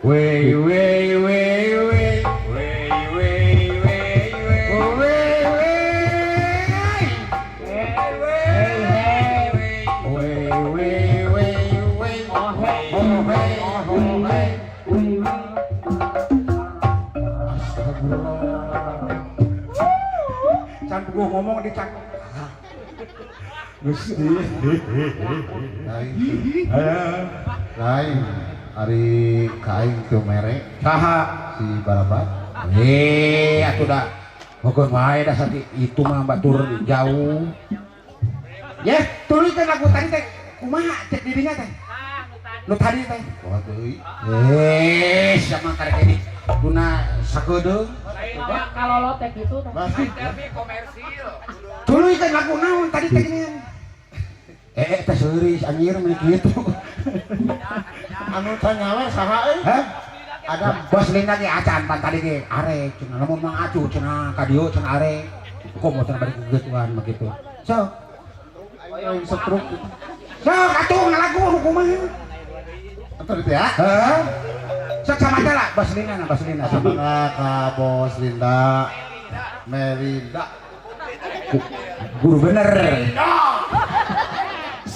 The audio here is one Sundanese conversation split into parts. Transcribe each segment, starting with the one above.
Wey wey wey wey wey wey wey wey wey wey wey wey wey. Oh hey. Oh hey, oh hey. Wey wey. Astagfirullah. Can gua ngomong di cak. Gusti. Lain. Lain. Ari ka aing teu mere. Saha? Si Barabat. Eh, atuh da. Pokoknya wae dah sati itu mah batur jauh. Ya, tuluykeun lagu tadi teh kumaha cek dirinya teh? Nu tadi teh. Wah deui. Eh, sama karek ini. Guna sakedeung. Kalau lo teh gitu teh. Tuluykeun lagu naon tadi teh geuningan. Eh, teh seuris anjir meni kitu. Anu tanya we saha euy? Hah? Ada. Bos Linda ge acan pan tadi ge arek cenah, lamun Mang Acu cenah ka dieu cenah arek. Komo cenah bari gegetuan begitu. Sok. Aing stroke. Sok atuh ngalagu nu kumaha? Atuh itu ya. Heeh. Sok sama aja lah Bos Linda nah Bos Linda sama. Sama ka Bos Linda. Melinda. Guru bener.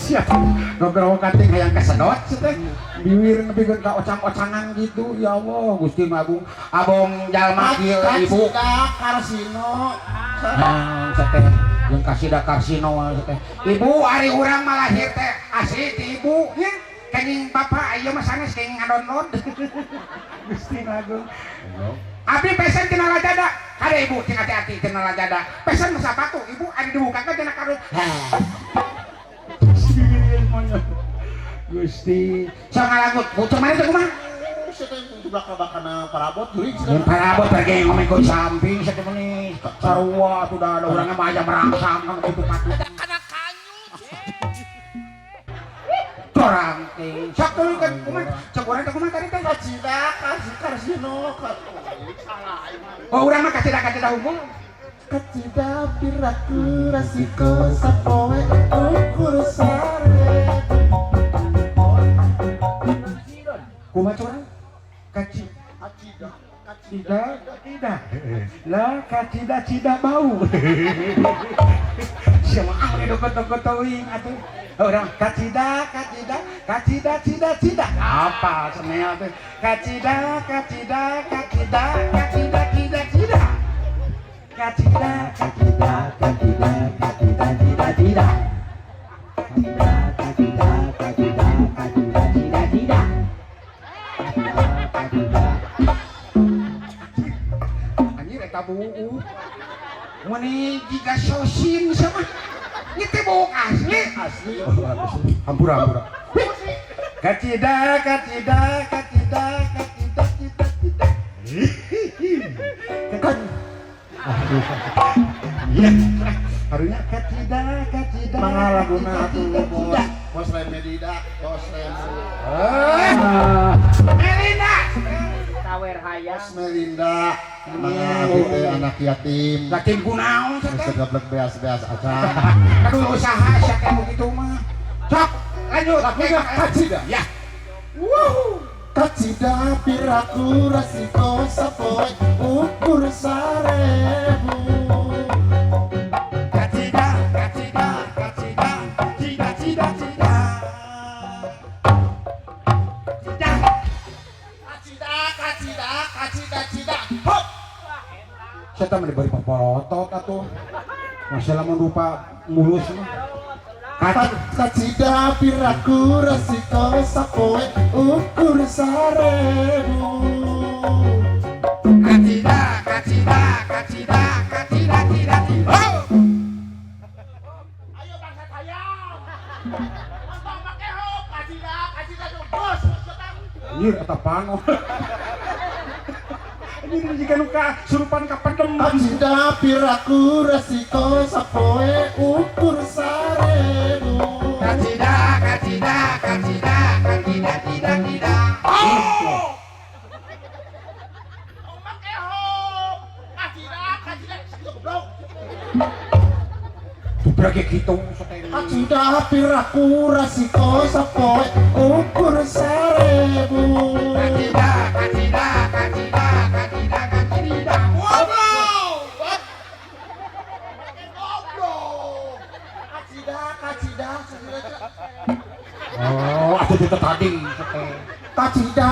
Siap. Ngobrol kating hayang kesedot teh. Biwir nepikeun ka ocang-ocangan gitu. Ya Allah, Gusti Agung. Abong jalma kieu ibu. Kacida Karsino. Nah, teh jeung Kasida Karsino teh. Ibu ari urang mah lahir teh asli ti ibu nya. Kenging bapak ieu mah sanes kenging ngadonlod. Gusti Agung. Abdi pesen tina lajada. Kade ibu cing hati-hati tina lajada. Pesen mah sapatu ibu ari dibukakeun tina karut. Gusti. Sok ngalagut. Pucuk mana teh kumaha? Belakang parabot jurig. Yang parabot pergi ngomong ke samping sakitu meni. Sarua atuh da ada urangna mah aya merangsang kan kitu patut. Kana kanyut. Torang teh. Sok tuluykeun kumaha? Cek urang teh kumaha tadi teh? Kacida kasih Karsino. Oh urang mah kacida kacida unggul. Kacida piraku rasiko sapoe ukur sare. Kumaha curang? Kaci Kacida. Cida tidak. Lah kacida cida bau. Siapa ah deket-deket teuing atuh. Orang kacida kacida kacida cida cida. Apa senel teh? Kacida kacida kacida kacida cida cida. Kacida kacida kacida kacida cida cida. Kacida kacida kacida kacida cida cida. Kacida. Anjir eta buu. Meni jiga sosin sama. Ini teh bau asli. Asli. Hampura hampura. Kacida kacida kacida kacida cida cida. Kan. Iya. Harunya kacida kacida. Mangga laguna atuh cida, bos. cida. Bos Remedida, bos Rem. Eh. Melinda. Sawer hayang. Bos Melinda. Mangga abdi teh anak yatim. Yatim kunaon Geus teh? geblek beas-beas acan. Aduh usaha sia teh begitu mah. Sok lanjut. Lagunya Kacida. Ya. Wuh. Kacida piraku rasiko sapoe ukur 1000. Kacida, kacida, kacida, cida, cida, cida. Cida. Kacida, kacida, kacida, cida. Hop. Saya teh mah diberi paporotot atuh. Masalah mun rupa mulus mah. Kacida piraku rasiko sapoe ukur 1000. Kacida, kacida, kacida, kacida, cida, cida. Oh! Ayo bangsa hayam. Mantap make hop, kacida, kacida bos. Anjir eta pano. Anjir jika nu kasurupan kapedem. Kacida piraku rasiko sapoe ukur 1000. Kacida, kacida, kacida, kacida, cida, cida. Oh! Make hop. Kacida, kacida, sakitu goblok. Tuh gitu seteng. Kacida piraku rasiko sapoe ukur 1000. Kacida,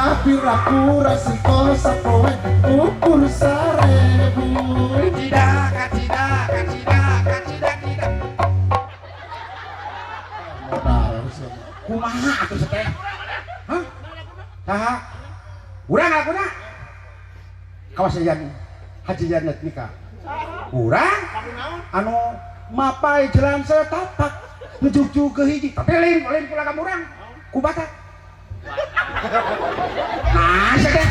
Piraku resiko sapoe ukur 1000. Kacida kacida kacida kacida kacida. Modal sia. Kumaha atuh teh? Hah? Saha? Urang laguna? Kawas Yan Haji Janet nikah. Urang anu mapai jalan setapak ngejugjug ke hiji tapi lain lain kula kamu urang ku bata. Nah, teh.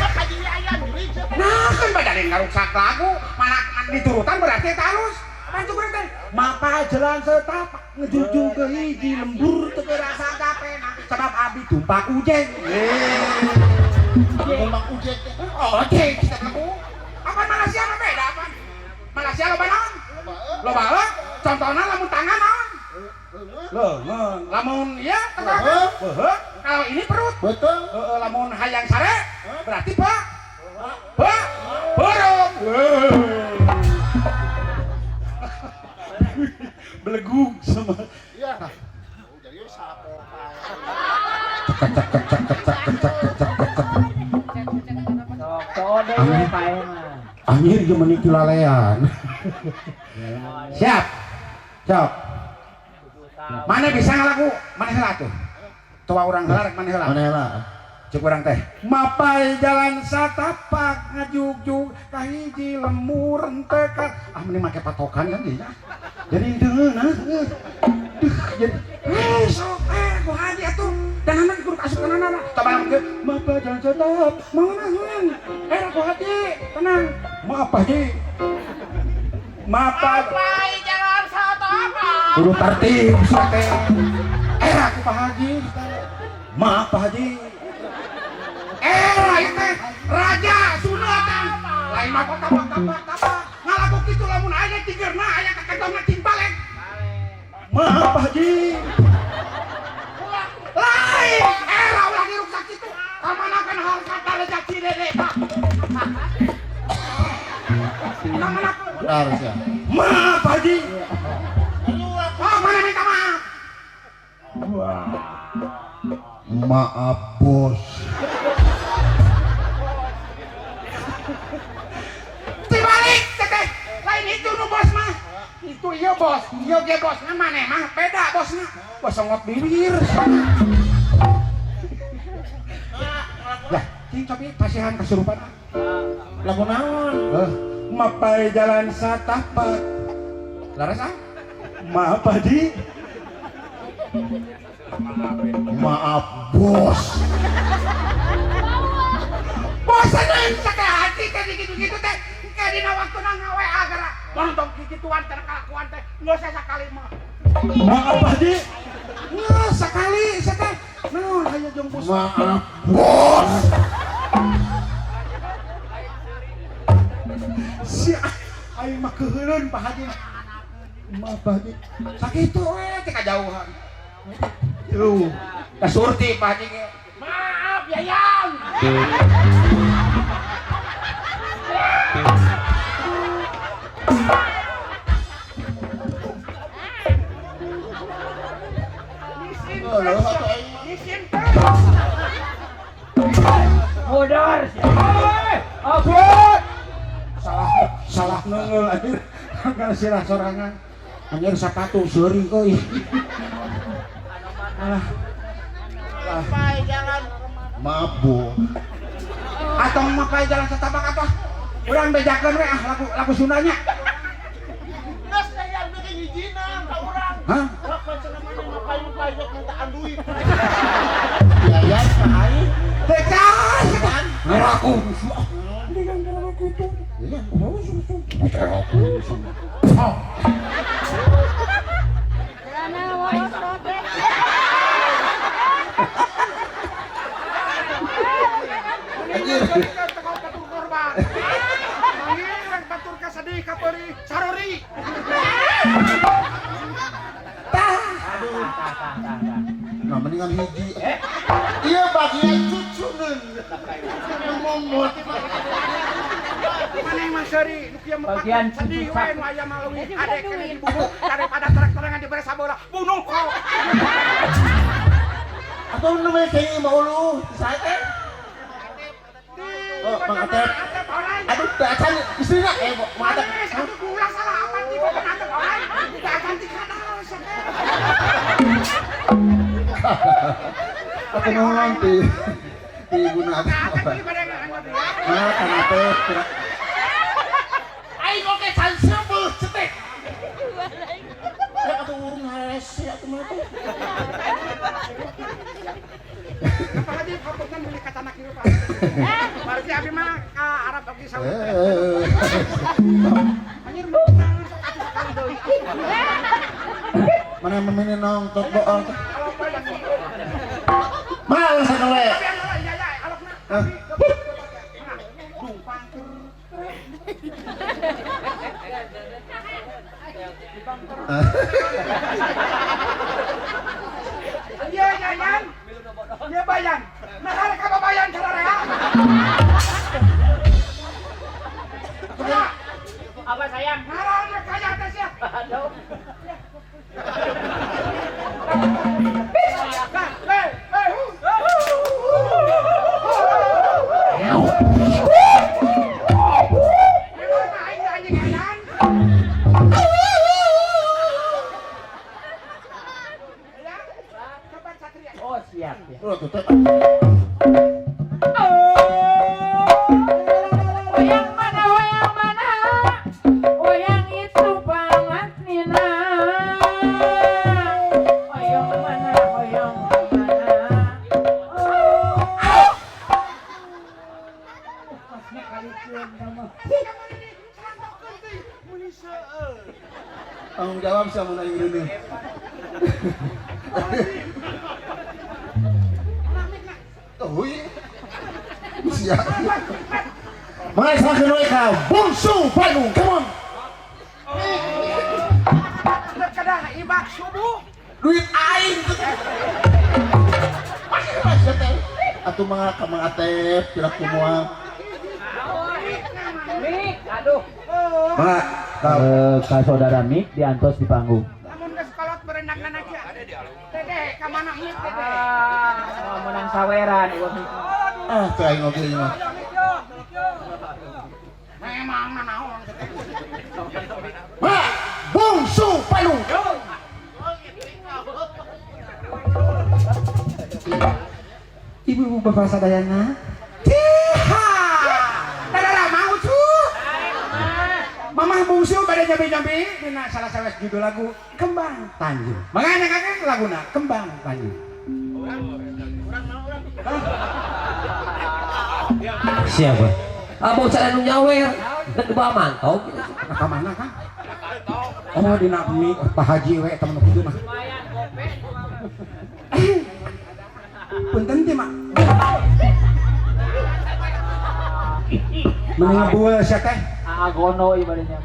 Nah, kan badarin ngaruksak lagu, mana diturutan berarti eta halus. Apaan cuk urang teh? Mapai jalan setapak ngejugjug ke hiji lembur teu rasa capena sebab abi tumpak ujeng. Tumpak ujek teh. Ojek kita lagu. Apa Malaysia mah beda apa? Malaysia loba naon? Loba heuh. Contohna lamun tangan naon? Leungeun. Lamun ieu tenggorokan. Heuh. Kalau ini perut. Betul. Heeh, lamun hayang sare berarti pak. Pak. Beureum. Belegug sama. Iya. Oh, jadi sapo. Cek cek cek cek cek cek cek cek cek. Sok sok deui we pae mah. Anjir gimana itu lalean. Siap. Siap. Mana bisa ngalaku? Mana heula tuh? Tua urang heula rek mana heula? Mana heula? Cek urang teh. Mapai jalan satapak ngajugjug ka hiji lemur henteu ka. Ah mending make patokan kan ieu. Jadi henteu heuh. Duh, jadi sok ku haji atuh. Dan anak kudu asup kana nana. Coba lamun kieu, mapai jalan satapak mangeunaheun. Ku haji, tenang. Maaf Haji. Mapai Mapai jalan satapak. kudu tertib teh. Aku Pak Haji. Maaf Pak Haji. Ieu teh raja sunatan. Lain mah kota kota kota. Ngalaku kitu lamun aya tigerna aya kakantongna cing balik. Maaf Pak Haji. Lain era ulah diruksak kitu. Kamana kan hal kata lejat si Dede Pak. Kamana? Modal sia. Maaf Pak Haji. Oh, mana minta maaf? Maaf bos. Dibalik teteh. Lain itu nu bos mah. Itu iya bos, iya ge bos nah maneh mah beda bosna. Bos songot bibir. Lah, cing cobi pasihan kasurupan. Lagu naon? Mapai jalan satapak. Laras ah? Maaf Haji. Maaf bos. Bosaneun sakeh hati teh gitu-gitu teh. Engke dina waktuna ngaWA geura. Montong kikituan cenah kalakuan teh. Geus sakali mah. Maaf Haji. Geus sakali teh. Naon aya jeung bos. Maaf bos. Si aing mah keuheuleun Pak Haji. Maaf Pak Haji. Sakitu we teh kajauhan. Tuh, da surti Pak Haji ge. Maaf Yayang. Modar sia. Abot. Salah salah ngeul anjir. Kan sirah sorangan. Anjir sepatu seuri euy. Alah. Mapai jalan. Maaf bu. Atau mapai jalan setapak apa? Urang bejakeun we ah lagu lagu Sundanya. Geus saya bikin hijinan ka urang. Hah? Kapan cenah maneh mapai-mapai rek mintaan duit. Biaya ka aing. Teh can. Ngeraku. Iya. Oh. Anjir. Tah tah tah tah. Nah mendingan hiji. Iya bagian cucu nun. Momot. Maneh mah seuri nu kieu mah Bagian sedih cucu we nu aya mah leuwih ade keneh dibunuh daripada terang-terangan dibere sabola bunuh kau. Atau nu we kayaknya mau lu. Saya teh. Mang Atep. Aduh, teu acan istrina Mang Atep. Aduh, gula salah apa nih bapak Atep orang. Teu acan ti kadal sia teh. Aku nuhun ti ti ibuna Atep. Nah, Kang Atep kira Aing oge can seubeuh cetek. Atuh urung hese atuh mah teh. Apa aja kapunten beli kacana kieu Pak. Berarti abi mah ka Arab oge saur. Anjir menang sok atuh sakali deui. Mana memini nong tot bohong. Mal sakale. Tapi anu iya ya alokna. Dumpang. Iya yayan. Iya bayan. Nah harga babayan sararea. Apa sayang? Ngaran kaya teh sia. Aduh. Nah, eh, eh, hu. Memang aing teh anjing edan. Ya, coba Satria. Oh, siap ya. Tuh tuh. Wayang mana, wayang mana, wayang itu banget Nina. Wayang mana, wayang mana. Oh. Tanggung jawab sama mun aing reuneuh. Tuh, siap. Mari sakeun we ka Bungsu Bandung. Come on. Kedah ibak subuh. Duit aing. Masih teh. Atuh mah ka Mang Atep pira kumaha. Mik, aduh. Mangga ka Ka saudara Mik diantos di panggung. Lamun geus kolot berenang aja. Dedeh ka mana mik dedeh. Ah, mau menang saweran. Ah teu aing oge ieu mah. Memang nanaon teh. Ma, Bungsu Bandung. Ibu-ibu bapak sadayana. Tiha. Dadara mau tuh. Mamah bungsu pada nyambi-nyambi dina salah salah judul lagu Kembang Tanjung. Makanya kakek laguna Kembang Tanjung. Siapa? Ah, bau cara nu nyawer. Rek dibawa mantau gitu. Nah, ka mana Kang? Oh, dina mie Pak Haji we eta mah kitu mah. Punten teh mak. Meni sia teh. Agono ibaratnya.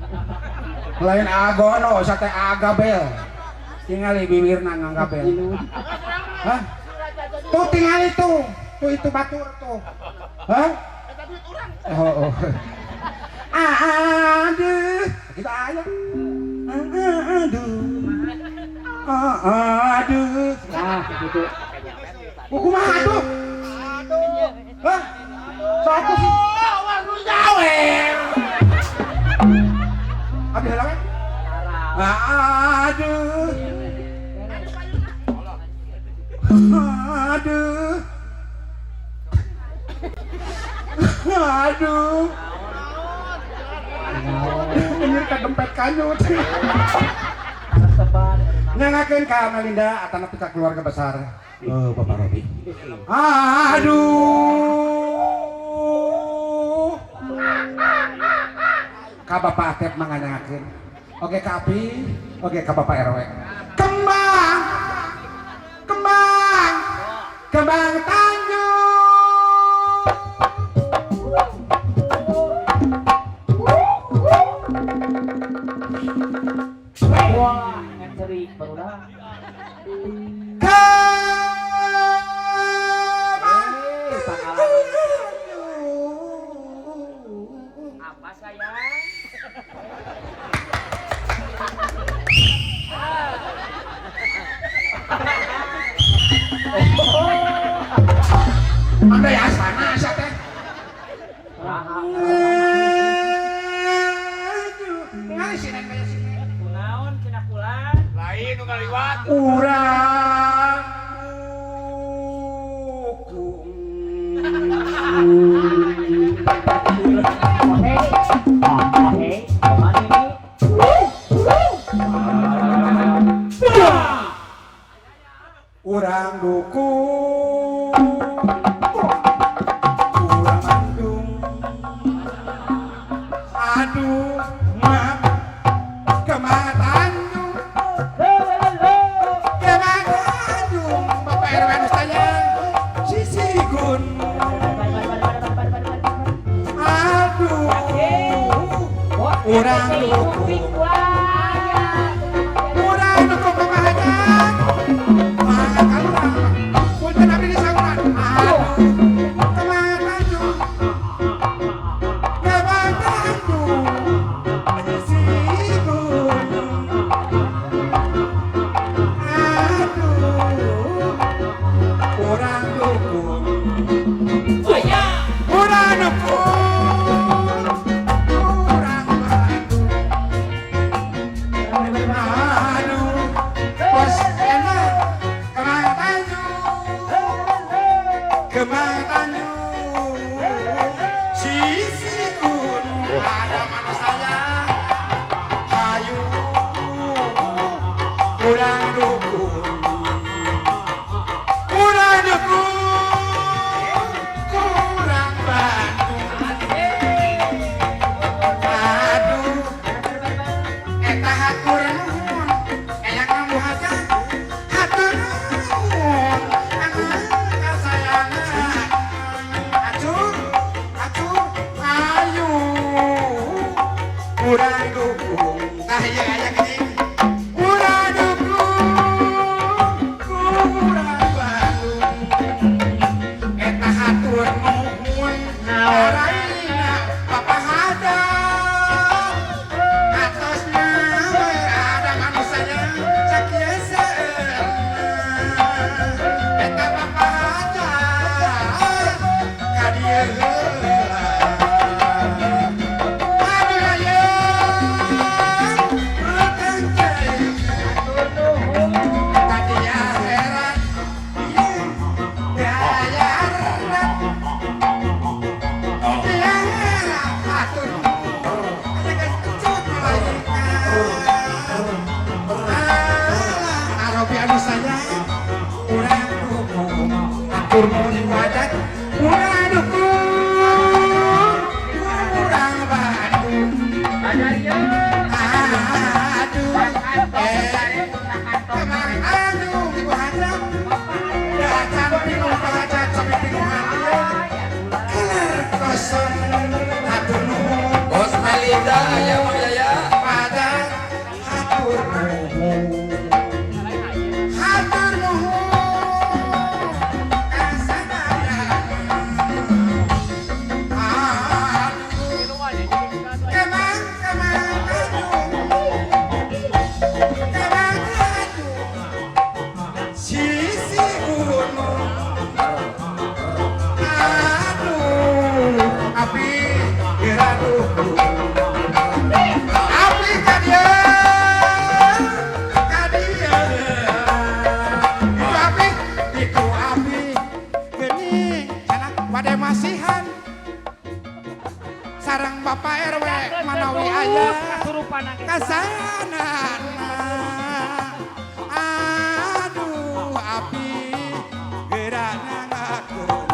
Lain agono sia teh agabel. Tingali bibirna nganggabel. Hah? Tuh tingali tuh. Tuh itu batur tuh. Hah? Oh, oh. Aduh, kita aya. Aduh. Aduh. Nah, gitu. Kumaha tuh? Hah? Sok sih. Nyawer. Abdi heula we. Aduh. Aduh. Aduh. Anjir kadempet kanyut. Sebar. Nyangakeun ka Melinda atana pika keluarga besar. Oh, Bapak Robi. Aduh. Ka Bapak Atep manganyangakeun. Oke ka Api, oke ka Bapak RW. Kembang. Kembang. Kembang Tanjung. Wah, ngan cerik barudak. Kembang. Eh, pengalaman. Apa sayang? Anda ya sana sia teh. Saha? Ngali sinen kaya sinen. Kunaon cenah kulan? Lain nu ngaliwat. Urang dukung. Hei. Hei, kumaha ini? Urang dukung. Urang Bandung. Aduh, maaf. Kemana Tanjung? Kemana Tanjung? Bapak RW anu sayang. Sisigun. Aduh. Urang dukung. Urang dukung pamahajat. Ah, kalurang. Punten abdi di sanguran. Aduh. Kemana Tanjung? Kemana Tanjung? Sisigun. Aduh. Urang dukung. Urang dukung. Urang Bandung. Aduh, bos enak. Kemana Tanjung? Kemana Tanjung? Sisi gunung ada manusia. Hayu, urang dukung. Urang dukung. Kurang Bandung. Aduh, eta hatur nuhun, aya kamu hajat, hatur nuhun, anak kasayangan. Acuh, acuh, ayu, urang dukung. Tah ieu aya geuning. Urang dukung, kurang Bandung. Eta hatur nuhun, araina Bapak hajat. Atosna ada manusianya sakieu seueurna. Eta Bapak hajat ka dieu heula. Aduh ayeuna reukeun cai. Tadi akhirat ieu gayarna. Di akhirat hatur nuhun. Aya geus kecut malaikat. Alah, arobi anu sayang, urang dukung, atur nuhun ibu hajat, urang dukung, urang Bandung. Aduh, kemana aduh ibu hajat, datang bingung hajat sampai bingung hati, kelar kosong, hatur nuhun. Bos Melinda aya Mang Yaya. Pada hatur nuhun. Hatur nuhun kasadayana. Aduh, kemang kemang aduh, kemang aduh, sisi gunung. Aduh, api geraduh. Api ka dieu, ka dieu. Itu api, itu api. Geuning cenah bade masihan. Sareng Bapak RW manawi aya kasanana. Aduh, api gerakna ngakeun.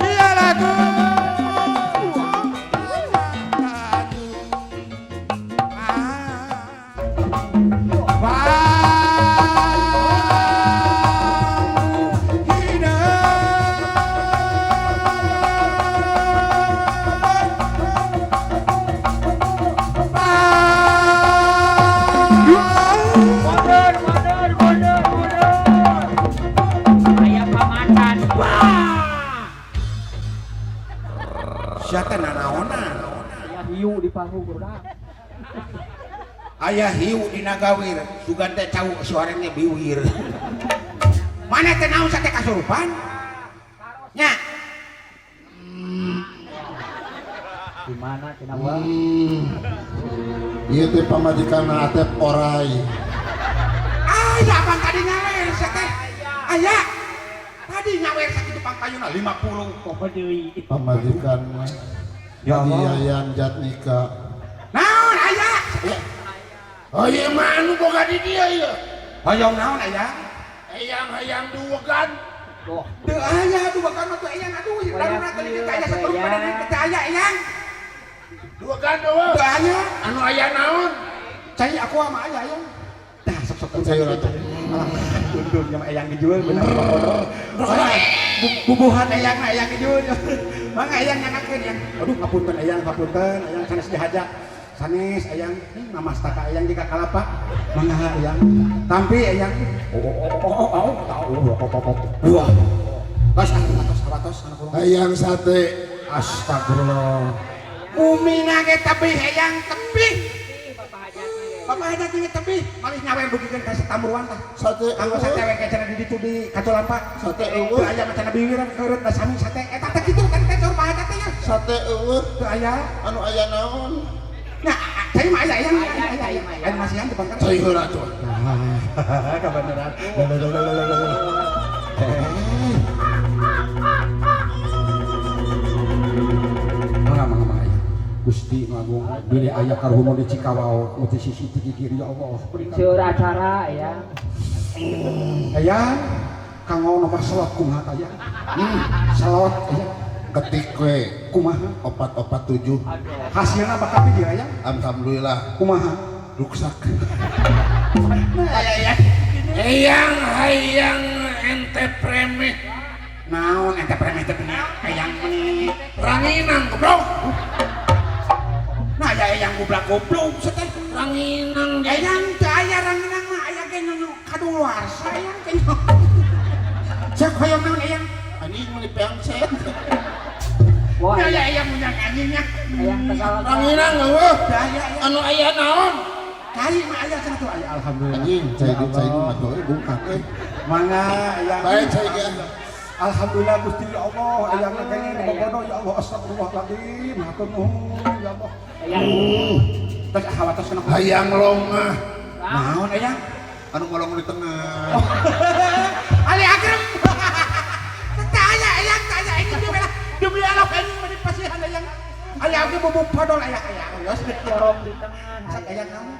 Iya lagu. Aduh. Ah. Bang Mundur, mundur, mundur, mundur. Aya pamacan. Wah! Sia teh nanaonan? Aya hiu di pahu budak. Aya hiu dina gawir, sugan teh cau suaranya biwir. Mana teh naon sate kasurupan? Nya. Di mana cenah Bah? Ieu teh pamajikan Atep orai. Aya apaan tadi nyawer sia teh? Aya. Tadi nyawer sakitu pangpayuna 50. Poho deui. Pamajikan Ya Allah. Yayan Jatnika. Naon aya? Oh iya mah anu boga di dia ieu. Hoyong naon aya? Hayang hayang duwegan. Tuh. Teu aya duwegan mah teu eyang aduh darurat tadi teu aya saturun pada teu aya eyang. Duwegan eueuh. Teu aya. Anu aya naon? Cai aku sama aya eyang. Tah sok sok Cai heula tuh. Alah, untung sama eyang dijual bener bodoh. Bubuhan eyang mah eyang dijual. Mangga eyang nyanakeun eyang. Aduh ngapunten eyang, ngapunten eyang sanes dihaja. Sanes eyang, namastaka eyang jika kalapa. Mangga eyang. Tampi eyang. Oh oh oh oh oh oh oh oh oh. Wah. Tos ah atos atos anak urang. Hayang sate. Astagfirullah. Umina ge tebih eyang tebih. Bapak hajat ge tebih, malih nyawer dugikeun ka satamruan tah. Sate Kanggo sate we ge cenah di ditu di Katulampa. Sate Teu eueuh. aya mah cenah biwiran keureut da sami sate. Eta teh kitu kan teh saur Pak Hajat teh ya. Sate eueuh. Teu aya. Anu aya naon? Nah, cai mah aya eyang, aya aya aya. Aya masihan depan kan. Cai heula tuh. Nah, kebenaran. Mangga mangga mangga aya. Gusti nu agung bilih aya karuhun di Cikawao nu ti sisi ti gigir ya Allah. Berikan. Seur acara ya. Eyang kanggo nomor slot kumaha tah ya? Slot eyang Ketik we kumaha? 447. Aduh. Hasilna bakal di eyang Alhamdulillah kumaha? ruksak. Nah, aya eyang. Hayang hayang ente premeh. Naon ente premeh teh bener eyang meni. Ranginang goblok. Nah, aya eyang goblok goblok seteh. Ranginang di Eyang teu aya ranginang mah aya ge nu kadularsa eyang teh. Cek hoyong naon eyang? Anjing meuni pengset. Wah, Nya aya eyang munyang anjingnya. Eyang Tegal. Ranginang eueuh. Teu aya eyang. Anu aya naon? Kai mah aya cenah tuh aya alhamdulillah. Anjing cai di cai di mah euy bungkak euy. Mangga eyang. Bae cai ge. Alhamdulillah Gusti ya Allah, eyang kenging di bobodo ya Allah astagfirullahaladzim, hatur nuhun ya Allah. Eyang. Tos hawatos kana. Hayang longah. Naon eyang? Anu ngolong di tengah. Ali agrem. Teu aya eyang, teu aya ini demi Allah. Demi Allah anjing mah dipasihan eyang. Aya oge bubuk podol aya aya. Geus Lorong di tengah. Sak eyang naon?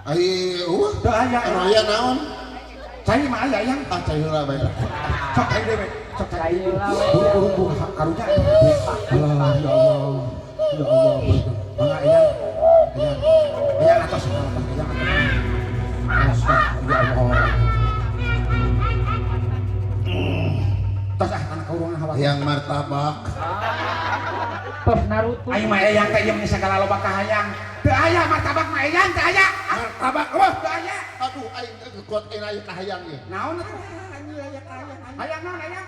Ai eueuh. Teu aya. Anu aya naon? Cai mah aya eyang. Ah cai heula bae lah. Sok cai dewe. Sok cai. Cai heula we. Buru-buru karunya. Allah ya Allah. Ya Allah. Mangga eyang. Eyang. Eyang atos eyang atos. Astagfirullah ya Allah. Tos ah anak kaurunan hawa. Hayang martabak. Tos Naruto. Aing mah eyang teh ieu mah sagala loba kahayang. Teu aya martabak mah eyang teu aya. Martabak eueuh. Teu aya. Aduh aing gegot aing aya kahayang ieu. Naon atuh? Anjing aya kahayang. Hayang naon eyang?